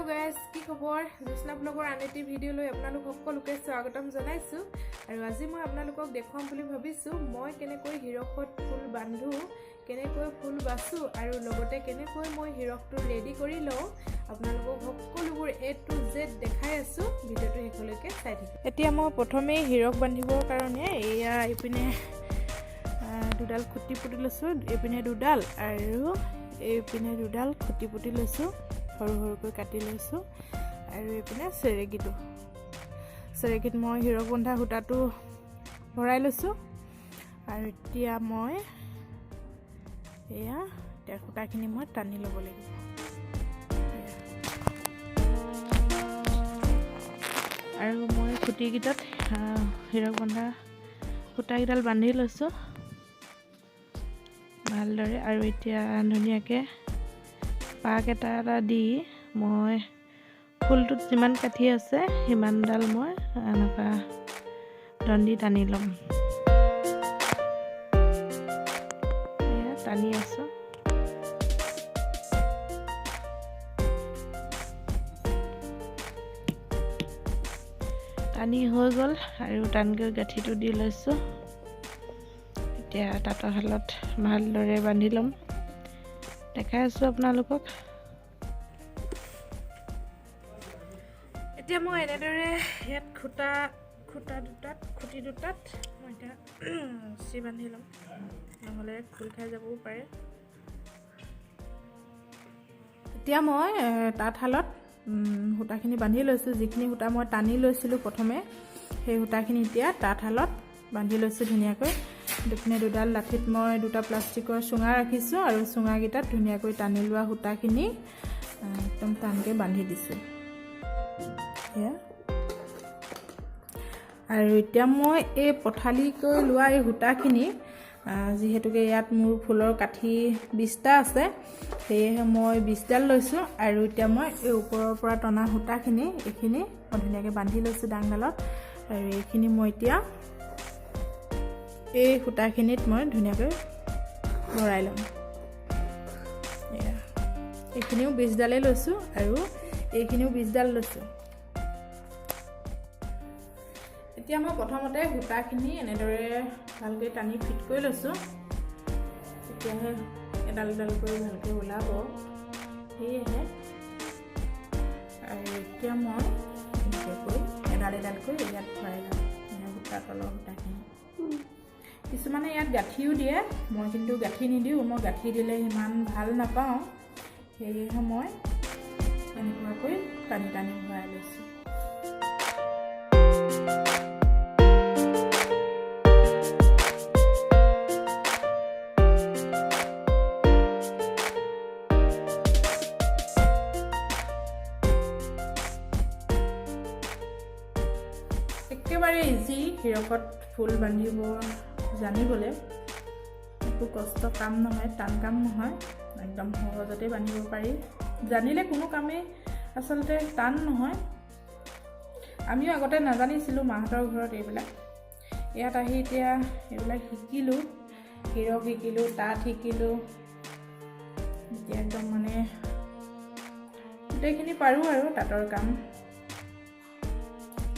Guys, কি খবৰ? জ্যোৎস্না ব্লগৰ আন এটি ভিডিঅ'লৈ আপোনালোক সকলোকে স্বাগতম জনাইছোঁ। আৰু আজি মই আপোনালোকক দেখুৱাম বুলি ভাবিছোঁ মই কেনেকৈ হিৰকত ফুল বান্ধো, কেনেকৈ ফুল বাচোঁ আৰু লগতে কেনেকৈ মই হিৰকটো ৰেডি কৰি লওঁ। আপোনালোকক সকলোবোৰ এ টু জেড দেখাই আছোঁ, ভিডিঅ'টো শেষলৈকে চাই থাকিব। এতিয়া মই প্ৰথমেই হিৰক বান্ধিবৰ কাৰণে এয়া এইপিনে দুডাল খুঁটি পুতি লৈছোঁ, এইপিনে দুডাল আৰু এইপিনে দুডাল খুঁটি পুতি লৈছোঁ, সৰু সৰুকৈ কাটি লৈছোঁ। আৰু এইপিনে চেৰেকীত মই হিৰক বন্ধা সূতাটো ভৰাই লৈছোঁ। আৰু এতিয়া মই এয়া এতিয়া সূতাখিনি মই টানি ল'ব লাগিব। আৰু মই খুঁটিকেইটাত হিৰক বন্ধা সূতাকেইডাল বান্ধি লৈছোঁ ভালদৰে। আৰু এতিয়া ধুনীয়াকৈ পাক এটা এটা দি মই ফুলটোত যিমান কাঠি আছে সিমানডাল মই এনেকুৱা দণ্ডি টানি ল'ম। এয়া টানি আছোঁ। টানি হৈ গ'ল আৰু টানকৈ গাঁঠিটো দি লৈছোঁ। এতিয়া তাঁতৰশালত ভালদৰে বান্ধি ল'ম, দেখাই আছোঁ আপোনালোকক। এতিয়া মই এনেদৰে ইয়াত খুঁটা দুটাত খুঁটি দুটাত মই এতিয়া ৰছী বান্ধি ল'ম, নহ'লে খোল খাই যাবও পাৰে। এতিয়া মই তাঁতশালত সূতাখিনি বান্ধি লৈছোঁ। যিখিনি সূতা মই টানি লৈছিলোঁ প্ৰথমে, সেই সূতাখিনি এতিয়া তাঁতশালত বান্ধি লৈছোঁ ধুনীয়াকৈ। দুপিনে দুডাল লাঠিত মই দুটা প্লাষ্টিকৰ চুঙা ৰাখিছোঁ আৰু চুঙাকেইটাত ধুনীয়াকৈ টানি লোৱা সূতাখিনি একদম টানকৈ বান্ধি দিছোঁ। এয়া আৰু এতিয়া মই এই পথালিকৈ লোৱা এই সূতাখিনি, যিহেতুকে ইয়াত মোৰ ফুলৰ কাঠি 20টা আছে, সেয়েহে মই 20ডাল লৈছোঁ। আৰু এতিয়া মই এই ওপৰৰ পৰা টনা সূতাখিনি এইখিনি মই ধুনীয়াকৈ বান্ধি লৈছোঁ ডাংডালত। আৰু এইখিনি মই এতিয়া এই সূতাখিনিত মই ধুনীয়াকৈ ভৰাই ল'ম। এইখিনিও 20ডালেই লৈছোঁ আৰু এইখিনিও 20ডাল লৈছোঁ। এতিয়া মই প্ৰথমতে সূতাখিনি এনেদৰে ভালকৈ টানি ফিট কৰি লৈছোঁ, তেতিয়াহে এডাল এডালকৈ ভালকৈ ওলাব, সেয়েহে। আৰু এতিয়া মই এনেকৈ এডাল এডালকৈ ইয়াত ভৰাই ল'ম সূতা তলৰ সূতাখিনি। কিছুমানে ইয়াত গাঁঠিও দিয়ে, মই কিন্তু গাঁঠি নিদিওঁ। মই গাঁঠি দিলে সিমান ভাল নাপাওঁ, সেয়েহে মই এনেকুৱাকৈ টানি টানি ভৰাই লৈছোঁ। একেবাৰে ইজি হিৰকত ফুল বান্ধিব জানিবলৈ, একো কষ্ট কাম নহয়, টান কাম নহয়, একদম সহজতে বান্ধিব পাৰি। জানিলে কোনো কামেই আচলতে টান নহয়। আমিও আগতে নাজানিছিলোঁ মাহঁতৰ ঘৰত এইবিলাক, ইয়াত আহি এতিয়া এইবিলাক শিকিলোঁ, হিৰক শিকিলোঁ, তাঁত শিকিলোঁ। এতিয়া একদম মানে গোটেইখিনি পাৰোঁ আৰু তাঁতৰ কাম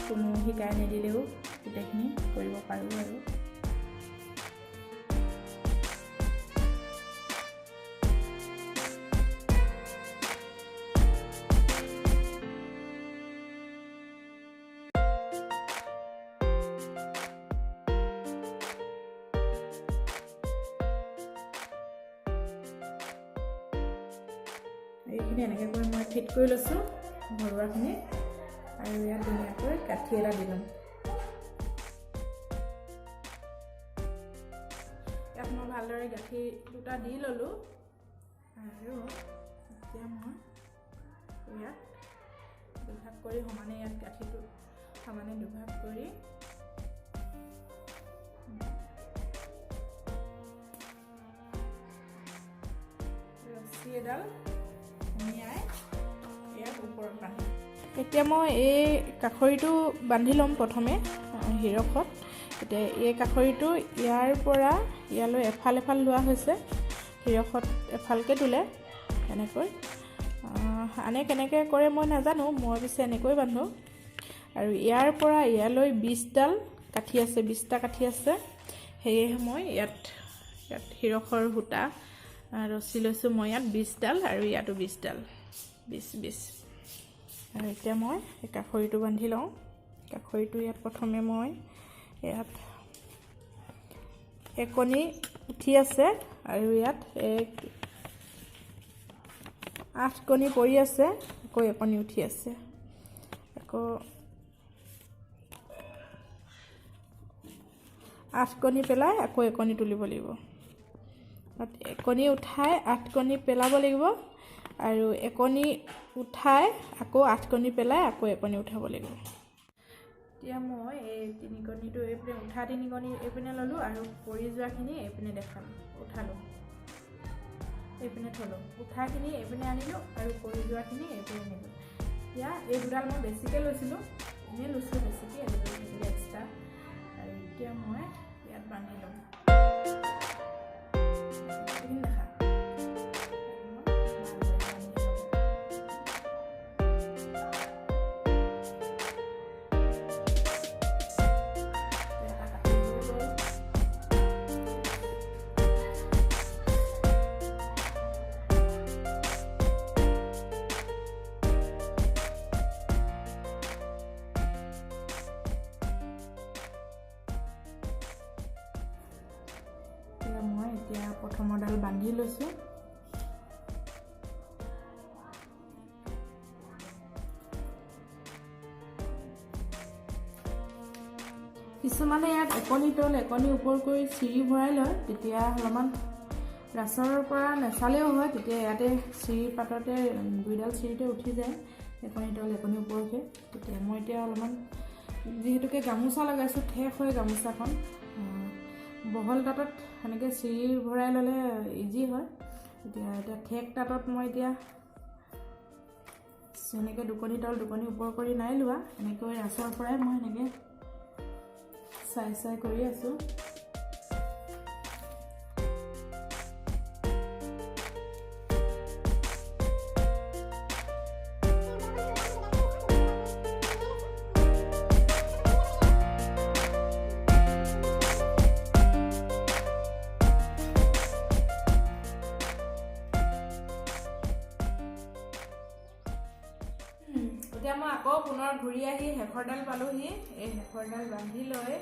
কোনো শিকাই নিদিলেও গোটেইখিনি কৰিব পাৰোঁ। আৰু এইখিনি এনেকৈ কৰি মই ফিট কৰি লৈছোঁ ঘৰুৱাখিনি। আৰু ইয়াত ধুনীয়াকৈ কাঠি এটা দি ল'ম। ইয়াত মই ভালদৰে গাঁঠি দুটা দি ল'লোঁ। আৰু এতিয়া মই ইয়াত দুভাগ কৰি সমানে ইয়াত গাঁঠিটো সমানে দুভাগ কৰি ৰছী এডাল সুমিয়াই ইয়াত ওপৰত বান্ধিম। এতিয়া মই এই কাষৰিটো বান্ধি ল'ম প্ৰথমে হিৰকত। এতিয়া এই কাষৰিটো ইয়াৰ পৰা ইয়ালৈ এফাল এফাল লোৱা হৈছে, হিৰকত এফালকৈ তোলে এনেকৈ। আনে কেনেকৈ কৰে মই নাজানো, মই পিছে এনেকৈ বান্ধো। আৰু ইয়াৰ পৰা ইয়ালৈ 20ডাল কাঠি আছে, 20টা কাঠি আছে। সেয়েহে মই ইয়াত ইয়াত হিৰখৰ সূতা ৰছী লৈছোঁ। মই ইয়াত 20ডাল আৰু ইয়াতো 20ডাল, 20 20। আৰু এতিয়া মই এই কাষৰিটো বান্ধি লওঁ। কাষৰিটো ইয়াত প্ৰথমে মই ইয়াত একণি উঠি আছে আৰু ইয়াত এক 8 কণি পৰি আছে, আকৌ একণি উঠি আছে, আকৌ 8 কণি পেলাই আকৌ একণি তুলিব লাগিব। একণি উঠাই 8 কণি পেলাব লাগিব আৰু একণি উঠাই আকৌ 8 কণি পেলাই আকৌ একণি উঠাব লাগিব। এতিয়া মই এই তিনিকণিটো এইপিনে উঠা তিনিকণি এইপিনে ল'লোঁ আৰু পৰি যোৱাখিনি এইপিনে দেখালোঁ, উঠালোঁ, এইপিনে থ'লোঁ। উঠাখিনি এইপিনে আনিলোঁ আৰু পৰি যোৱাখিনি এইপিনে নিলোঁ। এতিয়া এই দুডাল মই বেছিকৈ লৈছিলোঁ, এনেই লৈছোঁ বেছিকৈ, এই দুডাল থাকিলে এক্সট্ৰা। আৰু এতিয়া মই ইয়াত বান্ধি ল'ম। এইখিনি দেখা। এটা কাটি হৈ গ'ল। এতিয়া মই প্ৰথমৰডাল বান্ধি লৈছোঁ। কিছুমানে ইয়াত একণি তল একণি ওপৰ কৰি চিৰি ভৰাই লয়, তেতিয়া অলপমান ৰাছৰ পৰা নেচালেও হয়। তেতিয়া ইয়াতে চিৰি পাততে দুইডাল চিৰিতে উঠি যায়, একণি তল একণি ওপৰকৈ। তেতিয়া মই এতিয়া অলপমান যিহেতুকে গামোচা লগাইছোঁ, ঠেক হয় গামোচাখন, বহল তাঁতত সেনেকৈ চিৰি ভৰাই ল'লে ইজি হয়। এতিয়া ঠেক তাঁতত মই এতিয়া সেনেকৈ দুকণি তল দুকণি ওপৰ কৰি নাই লোৱা, এনেকৈ ৰাছৰ পৰাই মই সেনেকৈ চাই চাই কৰি আছোঁ। এতিয়া মই আকৌ পুনৰ ঘূৰি আহি শেষৰডাল পালোহি। এই শেষৰডাল বান্ধি লৈ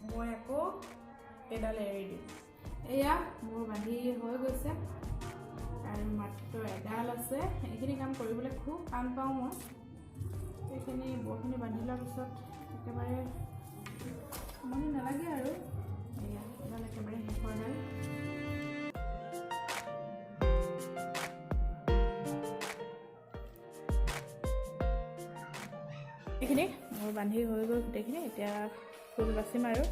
মই আকৌ এডাল এৰি দিম। এয়া মোৰ বান্ধি হৈ গৈছে আৰু মাত্ৰ এডাল আছে। এইখিনি কাম কৰিবলৈ খুব টান পাওঁ মই। এইখিনি বৰখিনি বান্ধি লোৱাৰ পিছত একেবাৰে আমনি নালাগে আৰু। এয়া এডাল একেবাৰে শেষৰডাল। এইখিনি মোৰ বান্ধি হৈ গ'ল গোটেইখিনি। এতিয়া ফুল বাচিম আৰু।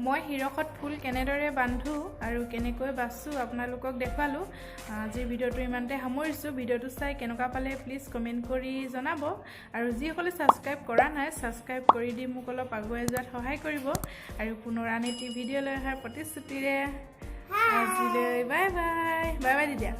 মই হিৰকত ফুল কেনেদৰে বান্ধো আৰু কেনেকৈ বাচোঁ আপোনালোকক দেখুৱালোঁ। আজিৰ ভিডিঅ'টো ইমানতে সামৰিছোঁ। ভিডিঅ'টো চাই কেনেকুৱা পালে প্লিজ কমেণ্ট কৰি জনাব আৰু যিসকলে ছাবস্ক্ৰাইব কৰা নাই, ছাবস্ক্ৰাইব কৰি দি মোক অলপ আগুৱাই যোৱাত সহায় কৰিব। আৰু পুনৰ আন এটি ভিডিঅ' লৈ অহাৰ প্ৰতিশ্ৰুতিৰে। আজিলৈ বাই বাই। Bye bye. দিয়া।